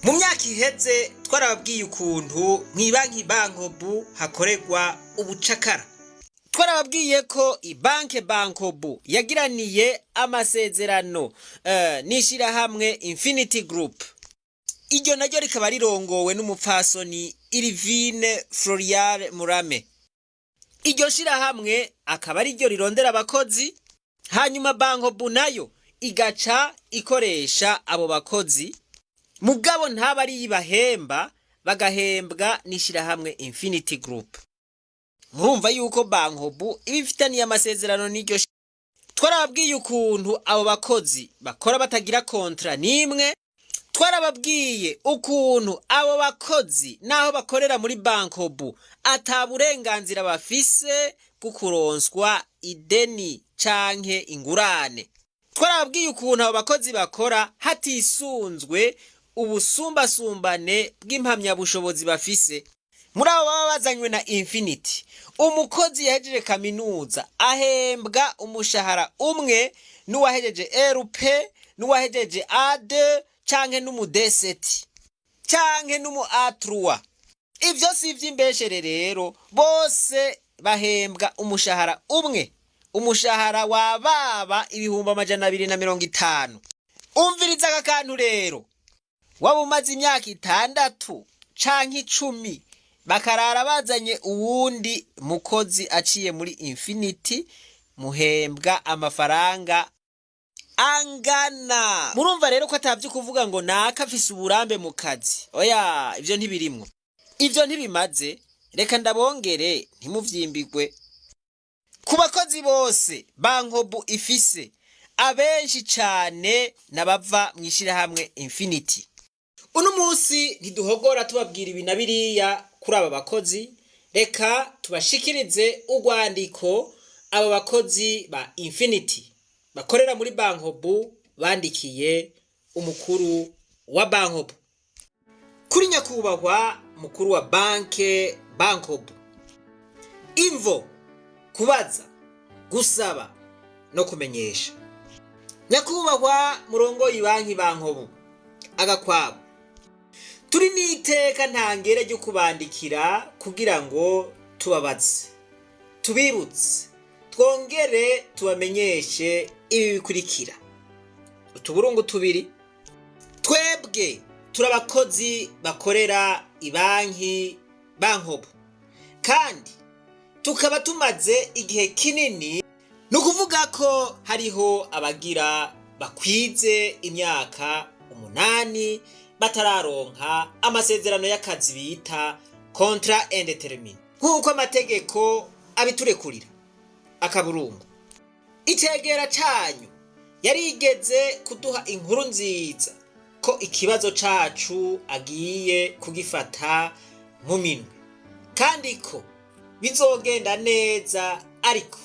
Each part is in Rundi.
Mu myaka iheze twarababwiye ukuntu mw'ibanki Bancobu hakorerwa ubucakara. Twarababwiye ko ibanke Bancobu yagiraniye amasezerano n'ishirahamwe Infinity Group. Iryo naryo rikaba rirongowe n'umupfasoni Irivine Florial Murame. Iryo shirahamwe akaba ari ryo rirondera abakozi, hanyuma Bancobu nayo igaca ikoresha abo bakozi, mugabo ntaba ari ibahemba, bagahembwa n'ishirahamwe Infinity Group. Murumva yuko Bancobu iba ifitaniye amasezerano n'iryo. Twarababwiye ukuntu abo bakozi bakora batagira contrat n'imwe. Twarababwiye ukuntu abo bakozi, naho bakorera muri Bancobu, ata burenganzira bafise bwo kuronswa ideni canke ingurane. Twarababwiye ukuntu abo bakozi bakora hatisunzwe ubusumbasumbane bw'impamyabushobozi bafise. Muri abo baba bazanywe na Infinity, umukozi yahejeje kaminuza ahembwa umushahara umwe n'uwahejeje RP, n'uwahejeje A2, canke n'umu D7, canke n'umu A3. Ivyo si ivy'imbeshere rero, bose bahembwa umushahara umwe, umushahara wababa 250,000. Umviriza aka kantu rero: waba umaze imyaka 6 canke 10, bakarara bazanye uwundi mukozi aciye muri Infinity, muhembwa amafaranga angana. Murumva rero ko atavyo kuvuga ngo naka afise uburambe mu kazi. Oya, ivyo ntibirimwo, ivyo ntibimaze. Reka ndabongere, ntimuvyimbigwe. Ku bakozi bose Bancobu ifise, abenshi cane n'abava mw'ishirahamwe Infinity. Uno munsi ntiduhogora tubabwira ibi na biriya kuri aba bakozi. Reka tubashikirize urwandiko aba bakozi ba Infinity bakorera muri Bancobu bandikiye umukuru wa Bancobu. Kuri nyakubahwa mukuru wa banke Bancobu, imvo: kubaza, gusaba no kumenyesha. Nyakubahwa murongoye banki Bancobu, agakwabo, turi n'iteka ntangere ryo kubandikira kugira ngo tubabaze, tubibutse, twongere tubamenyeshe ibi bikurikira: utuburungu tubiri. Twebwe turi abakozi bakorera ibanki Bancobu, kandi tukaba tumaze igihe kinini, ni ukuvuga ko hariho abagira bakwize imyaka 8 batararonka amasezerano y'akazi bita contrat indéterminé, nk'uko amategeko abiturekurira. Akaburungu. Icegera canyu yarigeze kuduha inkuru nziza ko ikibazo cacu agiye kugifata mu minwe, kandi ko bizogenda neza, ariko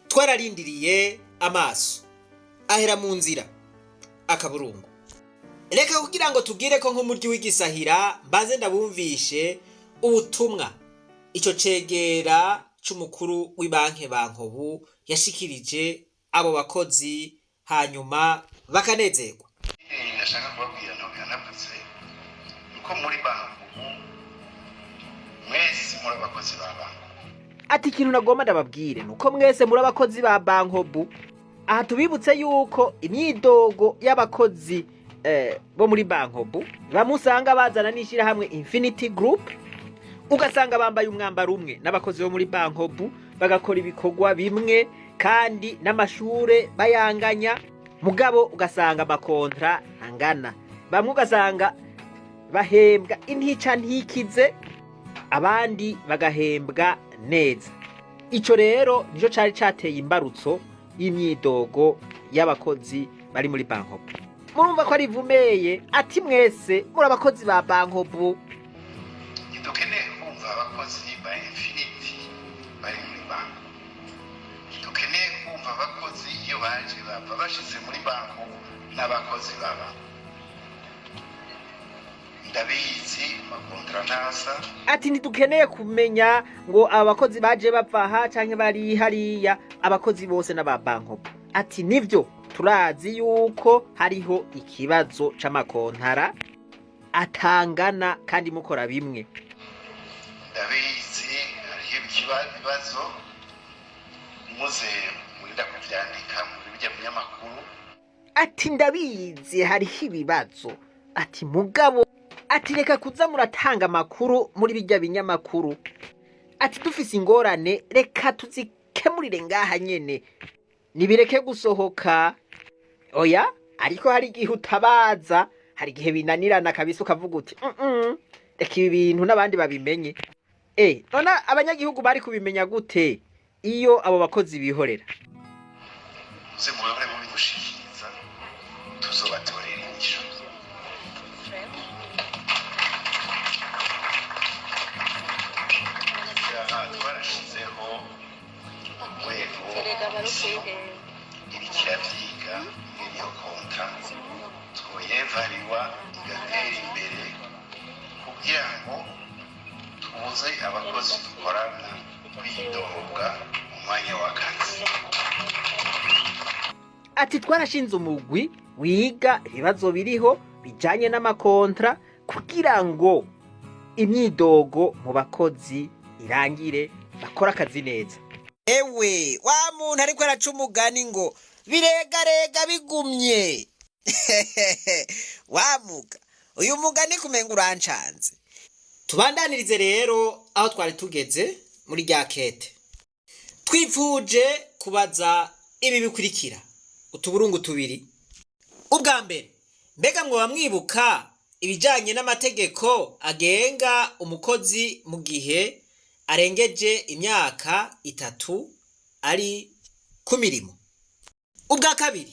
twararindiriye, amaso ahera mu nzira. Akaburungu. Reka kugira ngo tubwire ko nk'umuryi w'igisahira, mbanze ndabumvishe ubutumwa ico cegera c'umukuru w'ibanki Bancobu yashikirije abo bakozi, hanyuma bakanezerwa. Ndashaka kubabwira, ntabwo yanavuze, nuko muri banki ubu mwese muri abakozi ba banki. Ati: "Ikintu nagomba ndababwire nuko mwese muri abakozi ba Bancobu." Aha tubibutse yuko imyidogo y'abakozi bo muri Bancobu, bamwe usanga bazana n'ishyirahamwe Infinity Group, ugasanga bambaye umwambaro umwe n'abakozi bo muri Bancobu, bagakora ibikorwa bimwe, kandi n'amashure bayanganya, mugabo ugasanga ama contrat angana. Bamwe ugasanga bahembwa intica ntikize, abandi bagahembwa neza. Ico rero nico cari cateye imbarutso y'imyidogo y'abakozi bari muri Bancobu. Murumva ko ari vumeye, ati: "Mwese muri abakozi ba Bancobu." Ntidukeneye kumva abakozi ba Infinity bari muri banki, ntidukeneye kumva abakozi iyo baje bava bashize muri banki n'abakozi ba banki. Ndabizi, ama contrat ntasa. Ati: "Ntidukeneye kumenya ngo abakozi baje bava aha canke bari hariya, abakozi bose n'aba Bancobu." Ati: "Nivyo, turazi yuko hariho ikibazo c'ama contrat." atangana kandi mukora bimwe. Ndabizi hariho ibibazo, muze murinda kuvyandika muri bijya binyamakuru. Ati ndabizi hariho ibibazo, ati mugabo, ati reka kuza muratanga amakuru muri bijya binyamakuru, ati dufise ingorane reka tuzikemurire ngaha nyene, nibireke gusohoka. Oya, ariko hari igihe utabaza, hari igihe binanirana kabisa, ukavuga uti reka ibi bintu n'abandi babimenye. None abanyagihugu bari kubimenya gute iyo abo bakozi bihorera? Muze muhore mubidushikiriza, tuzobatorera inyishu. Aha twarashizeho urwego, komisiyo iriko iravyiga ingene iyo contrat twoyevariwa igatera imbere, kugira ngo tubuze abakozi dukorana kwidoga mu mwanya w'akazi. Ati twarashinze umugwi wiga ibibazo biriho bijanye n'amakontra kugira ngo imyidogo mu bakozi irangire, bakore akazi neza. Ewe wa muntu ariko araca umugani ngo biregarega bigumye, wamuga uyu mugani kumenga urancanze. Tubandanirize rero aho twari tugeze muri rya kete. Twifuje kubaza ibi bikurikira, utuburungu tubiri. Ubwa mbere, mbega mwoba mwibuka ibijanye n'amategeko agenga umukozi mu gihe arengeje imyaka 3 ari ku mirimo? Ubwa kabiri,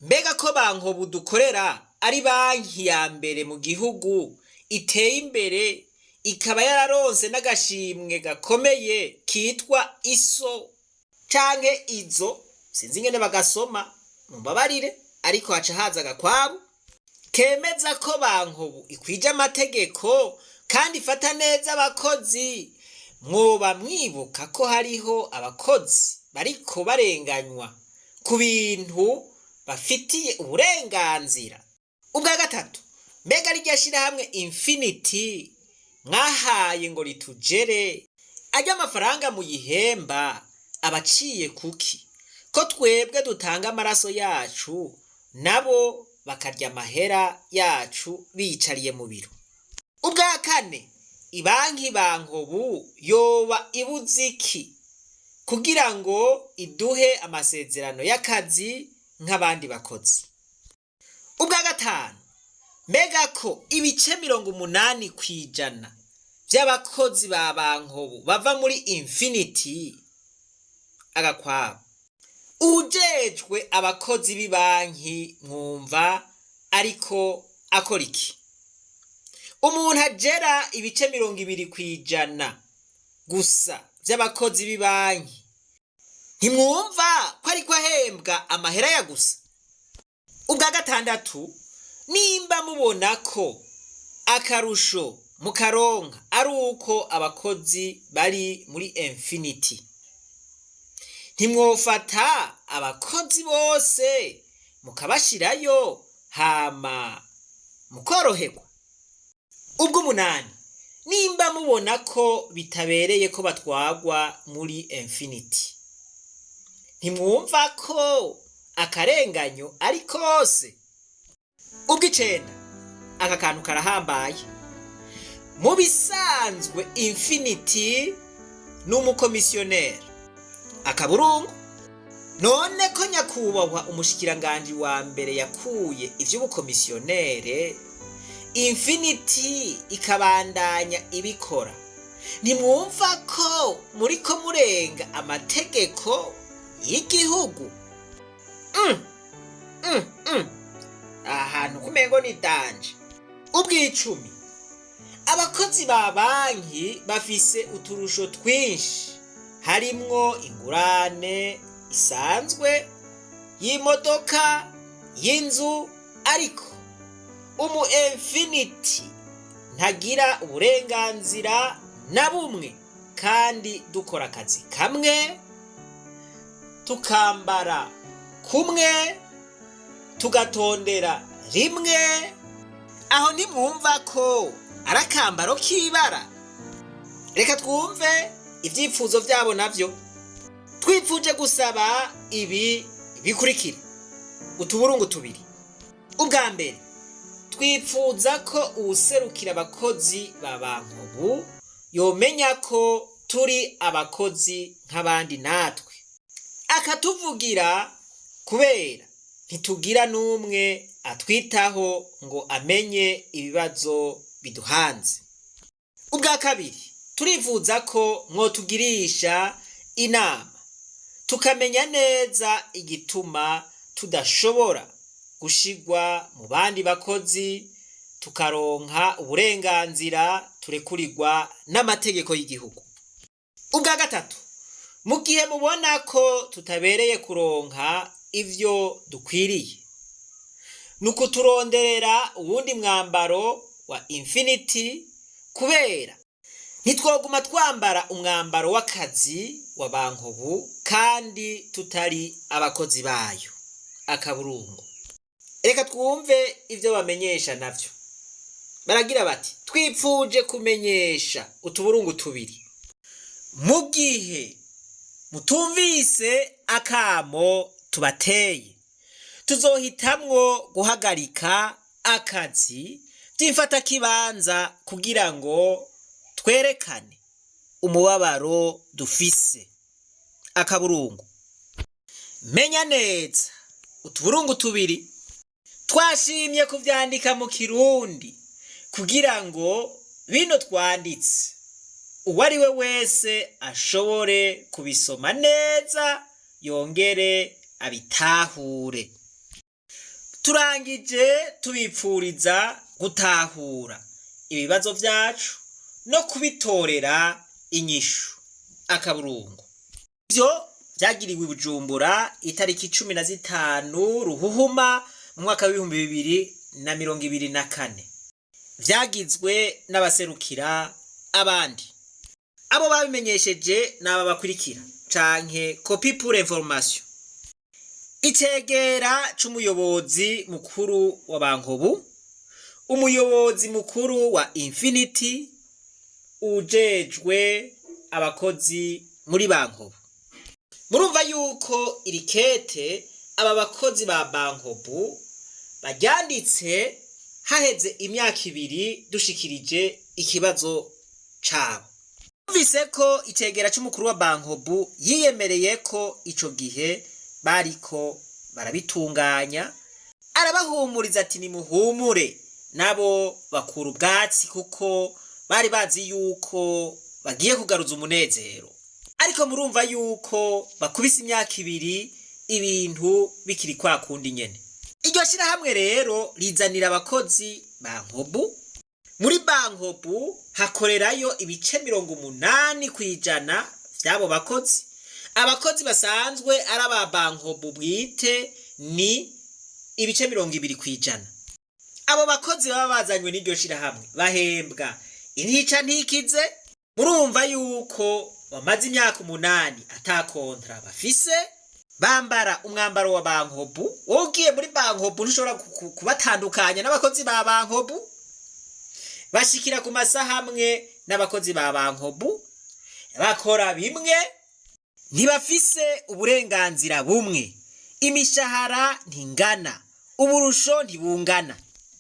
mbega ko Bankobu dukorera ari banki ya mbere mu gihugu iteye imbere, ikaba yararonse n'agashimwe gakomeye kitwa ISO canke IZO, sinzi ingene bagasoma, mumbabarire, ariko haca haza agakwabu kemeza ko Bankobu ikwije amategeko kandi ifata neza abakozi. Mwoba mwibuka ko hariho abakozi bariko barenganywa ku bintu bafitiye uburenganzira? Ubwa gatatu, mbega rirya shirahamwe Infinity mwahaye ngo ritujere arya amafaranga muyihemba abaciye kuki, ko twebwe dutanga amaraso yacu nabo bakarya amahera yacu biyicariye mu biro? Ubwa kane, ibanki Bankobu yoba ibuze iki kugira ngo iduhe amasezerano y'akazi nk'abandi bakozi? Ubwa gatanu, mbega ko ibice 80% by'abakozi ba Bankobu bava muri Infinity agakwabo, ujejwe abakozi b'ibanki mwumva ariko akora iki? Umuntu agera ibice 20% gusa by'abakozi b'ibanki, ntimwumva ko ariko ahembwa amahera ya gusa? Ubwa gatandatu, nimba mubona ko akarusho mukaronka ari uko abakozi bari muri Infinity, ntimwofata abakozi bose mukabashirayo hama mukoroherwa? Ubw'umunani, nimba mubona ko bitabereye ko batwagwa muri Infinity, ntimwumva ko akarenganyo ari kose? Ubw'icenda, aka kantu karahambaye. Mu bisanzwe Infinity ni umukomisiyoneri akaburungu. None ko nyakubahwa umushikiranganji wa mbere yakuye ivy'ubukomisiyonere, Infinity ikabandanya ibikora, ntimwumva ko muriko murenga amategeko y'igihugu? Ahantu kumengo ni danje. Ubw'icumi, abakozi ba banki bafise uturusho twinshi, harimwo ingurane isanzwe y'imodoka, y'inzu, ariko umu Infinity ntagira uburenganzira na bumwe, kandi dukora akazi kamwe, tukambara kumwe, tugatondera rimwe. Aho ntimwumva ko ari akambaro k'ibara? Reka twumve ibyifuzo byabo nabyo. Twifuje gusaba ibi bikurikira, utuburungu tubiri. Ubwa mbere, twipfuza ko uwuserukira abakozi ba Bankobu yomenya ko turi abakozi nk'abandi, natwe akatuvugira, kubera ntitugira n'umwe atwitaho ngo amenye ibibazo biduhanze. Ubwa kabiri, turifuza ko mwotugirisha inama tukamenya neza igituma tudashobora gushigwa mu bandi bakozi, tukaronka uburenganzira turekurirwa n'amategeko y'igihugu. Ubwa gatatu, mu gihe mubona ko tutabereye kuronka ivyo dukwiriye, ni ukuturonderera uwundi mwambaro wa Infinity, kubera ntitwoguma twambara umwambaro w'akazi wa Bankobu kandi tutari abakozi bayo. Akaburungu. Reka twumve ibyo bamenyesha navyo. Baragira bati: "Twipfuje kumenyesha utuburungu tubiri, mu gihe mutumvise akamo tubateye, tuzohitamwo guhagarika akazi by'imfatakibanza kugira ngo twerekane umubabaro dufise." Akaburungu. Menya neza, utuburungu tubiri, twashimye kuvyandika mu Kirundi kugira ngo bino twanditse uwo ari we wese ashobore kubisoma neza yongere abitahure. Turangije tubipfuriza gutahura ibibazo vyacu no kubitorera inyishu. Akaburungu. Ivyo vyagiriwe i Bujumbura itariki 15 Ruhuhuma mu mwaka w'2024, vyagizwe n'abaserukira abandi. Abo babimenyesheje n'aba bakurikira canke copie pour information: icegera c'umuyobozi mukuru wa Bankobu, umuyobozi mukuru wa Infinity, ujejwe abakozi muri Bankobu. Murumva yuko iri kete aba bakozi ba Bankobu baryanditse haheze imyaka 2 dushikirije ikibazo cabo. Numvise ko icegera c'umukuru wa Bankobu yiyemereye ko ico gihe bariko barabitunganya, arabahumuriza ati: "Nimuhumure." Nabo bakura ubwatsi kuko bari bazi yuko bagiye kugaruza umunezero. Ariko murumva yuko bakubise imyaka 2 ibintu bikiri kwa kundi nyene. Iryo shirahamwe rero rizanira abakozi Bankobu. Muri Bankobu hakorerayo ibice 80% vy'abo bakozi. Abakozi basanzwe ari aba Bankobu bwite ni ibice 20%. Abo bakozi baba bazanywe n'iryo shirahamwe bahembwa intica ntikize. Murumva yuko bamaze imyaka 8 ata contrat bafise, bambara umwambaro wa Bankobu. Wowe ugiye muri Bankobu ntushobora kubatandukanya n'abakozi ba Bankobu. Bashikira ku masaha amwe n'abakozi ba Bankobu, bakora bimwe, ntibafise uburenganzira bumwe, imishahara ntingana, uburusho ntibungana.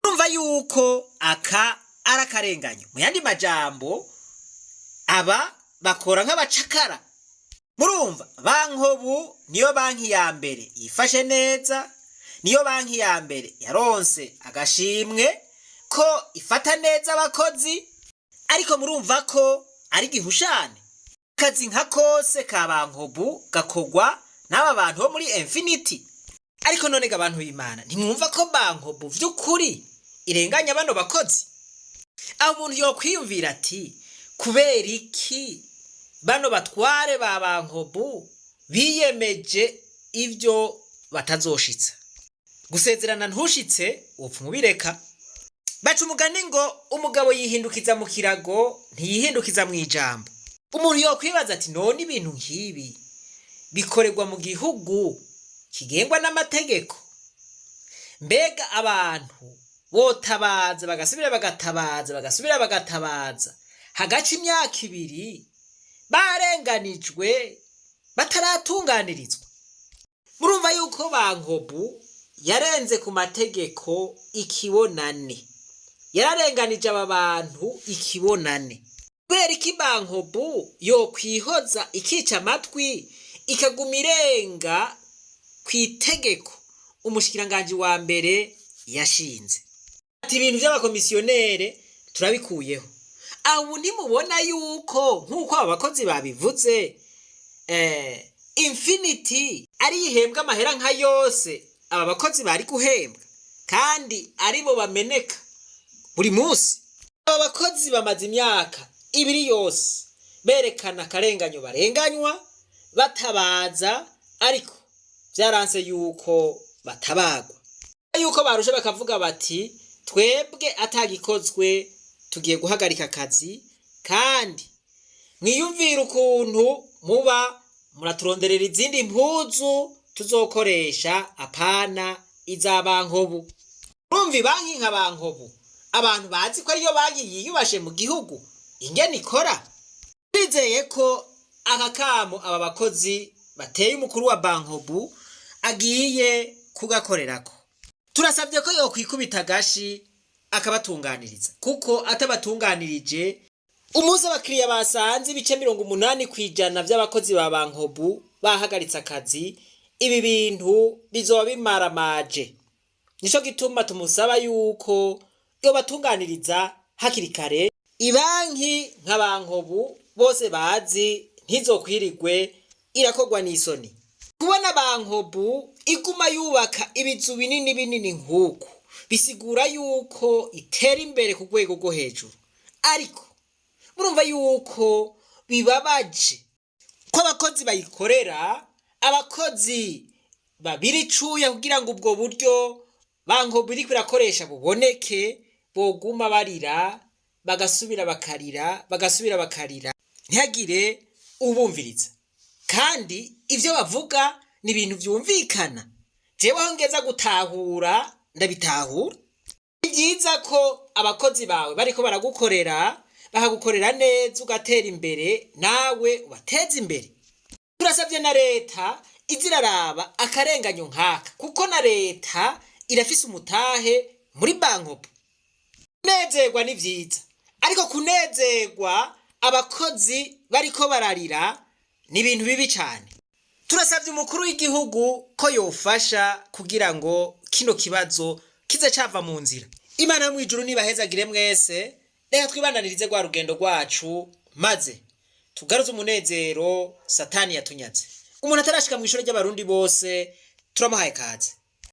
Urumva yuko aka ari akarenganyo. Mu yandi majambo, aba bakora nk'abacakara. Murumva, Bankobu niyo banki ya mbere yifashe neza, niyo banki ya mbere yaronse agashimwe ko ifata neza abakozi, ariko murumva ko ari gihushane. Akazi nka kose ka Bankobu gakorwa n'aba bantu bo muri Infinity. Ariko none ga abantu b'Imana, ntimwumva ko Bankobu vy'ukuri irenganya bano bakozi? Aho umuntu yokwiyumvira ati: kubera iki bano batware ba Bankobu biyemeje ivyo batazoshitsa? Gusezerana ntushitse, wopfa ubireka. Baca umugani ngo umugabo yihindukiza mu kirago, ntiyihindukiza mu ijambo. Umuntu yokwibaza ati: none ibintu nk'ibi bikorerwa mu gihugu kigengwa n'amategeko? Mbega abantu Botabaza bagasubira bagatabaza bagasubira bagatabaza, hagaca imyaka 2 barenganijwe bataratunganirizwa. Murumva yuko Bankobu yarenze ku mategeko ikibonane, yararenganije aba bantu ikibonane. Kubera iki Bankobu yokwihoza ikica amatwi ikaguma irenga ku itegeko umushikiranganji wa mbere yashinze? Ati ibintu by'abakomisiyonere turabikuyeho. Aho ntimubona yuko nk'uko aba bakozi babivuze, Infinity ari ihembwa amahera nka yose aba bakozi bari guhembwa, kandi aribo bameneka buri munsi? Aba bakozi bamaze imyaka 2 yose berekana akarenganyo barenganywa, batabaza, ariko byaranse yuko batabagwa, yuko barushe bakavuga bati twebwe atagikozwe tugiye guhagarika akazi, kandi mwiyumvire ukuntu muba muraturonderera izindi mpuzu tuzokoresha, apana iza Bankobu. Urumva banki nka Bankobu, abantu bazi ko ariyo banki yiyubashe mu gihugu, ingene ikora. Twizeye ko aka kamo aba bakozi bateye umukuru wa Bankobu agiye kugakorerako. Turasabye ko yokwikubita agashi akabatunganiriza, kuko atabatunganirije, umunsi abakiriya basanze ibice 80% by'abakozi ba Bankobu bahagaritse akazi, ibi bintu bizoba bimaramaje. Nico gituma tumusaba yuko yobatunganiriza hakiri kare. Ibanki nka Bankobu bose bazi ntizokwirirwe irakorwa n'isoni. Kubona Bankobu iguma yubaka ibizu binini binini nk'uku bisigura yuko itera imbere ku rwego rwo hejuru, ariko murumva yuko bibabaje ko abakozi bayikorera, abakozi babiricuye kugira ngo ubwo buryo Bankobu iriko irakoresha buboneke, boguma barira bagasubira bakarira bagasubira bakarira, ntihagire ubumviriza. Kandi ivyo bavuga ni ibintu vyumvikana. Jewe aho ngeza gutahura ndabitahura. Ni byiza ko abakozi bawe bariko baragukorera, bakagukorera neza, ugatera imbere, nawe ubateza imbere. Turasabye na leta iziraraba akarenganyo nkaka, kuko na leta irafise umutahe muri Bankobu. Kunezerwa ni vyiza, ariko kunezerwa abakozi bariko bararira ni ibintu bibi cane. Turasabye umukuru w'igihugu ko yofasha kugira ngo kino kibazo kize cava mu nzira. Imana yo mw'ijuru nibahezagire mwese. Reka twibandanirize rwa rugendo rwacu, maze tugaruze umunezero satani yatunyaze. Umuntu atarashika mw'ishure ry'abarundi bose turamuhaye kaze.